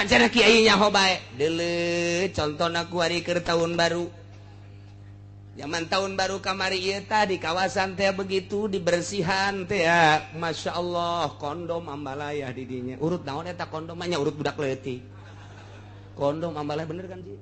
Pancana kiai nyaho bae. Deuleu contona ku ari keur tahun baru. Zaman tahun baru kamari ieu tah di kawasan teh begitu dibersihan teh ya. Masya Allah kondom ambalayah di dinya. Urut naon eta kondom mah nya urut budak leutik. Kondom ambalayah bener kan sih?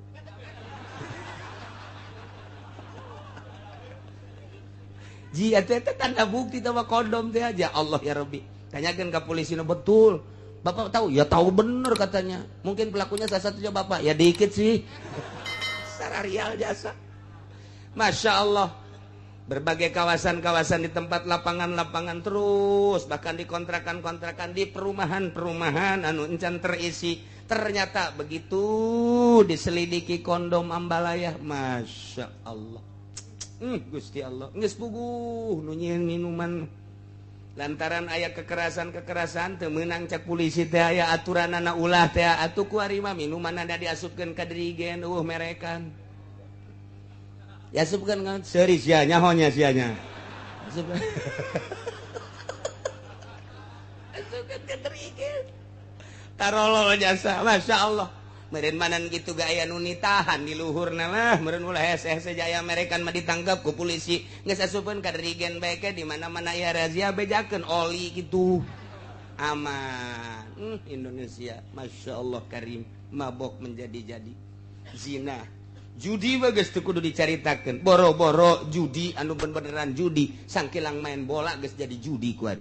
Ji eta teh tanda bukti teh kondom teh aja. Allah ya Rabbi. Tanyakeun ka polisi nu betul. Bapak tahu? Ya tahu bener katanya. Mungkin pelakunya salah satunya bapak. Ya dikit sih. Sararial jasa. Masya Allah. Berbagai kawasan-kawasan di tempat lapangan-lapangan terus, bahkan di kontrakan-kontrakan, di perumahan-perumahan anu encan terisi. Ternyata begitu diselidiki kondom ambalayah, Masya Allah. Gusti Allah, geus puguh nu nyieun minuman. Lantaran aya kekerasan-kekerasan teu meunang cek polisi teh aya aturanana ulah teh atuh ku ari mah minumanana diasupkeun ka dirigen eueuh merekan. Diasupkeun kan seuri sia nyaho nya sia nya. Asupkeun. Asupkeun ka dirigen. Tarolol jasa, Masya Allah. Meureun manan gitu ga aya nu nitahan di luhurna lah, meureun ulah hese-hese jaya merekan mah ditangkap ku polisi. Geus asupeun ka dirigen bae ke di mana-mana aya razia bejakeun oli gitu. Aman. Indonesia, Masya Allah karim, mabok menjadi-jadi. Zina, judi mah geus teu kudu dicaritakeun. Boro-boro judi anu beneran judi, sangkilang main bola geus jadi judi ku ari.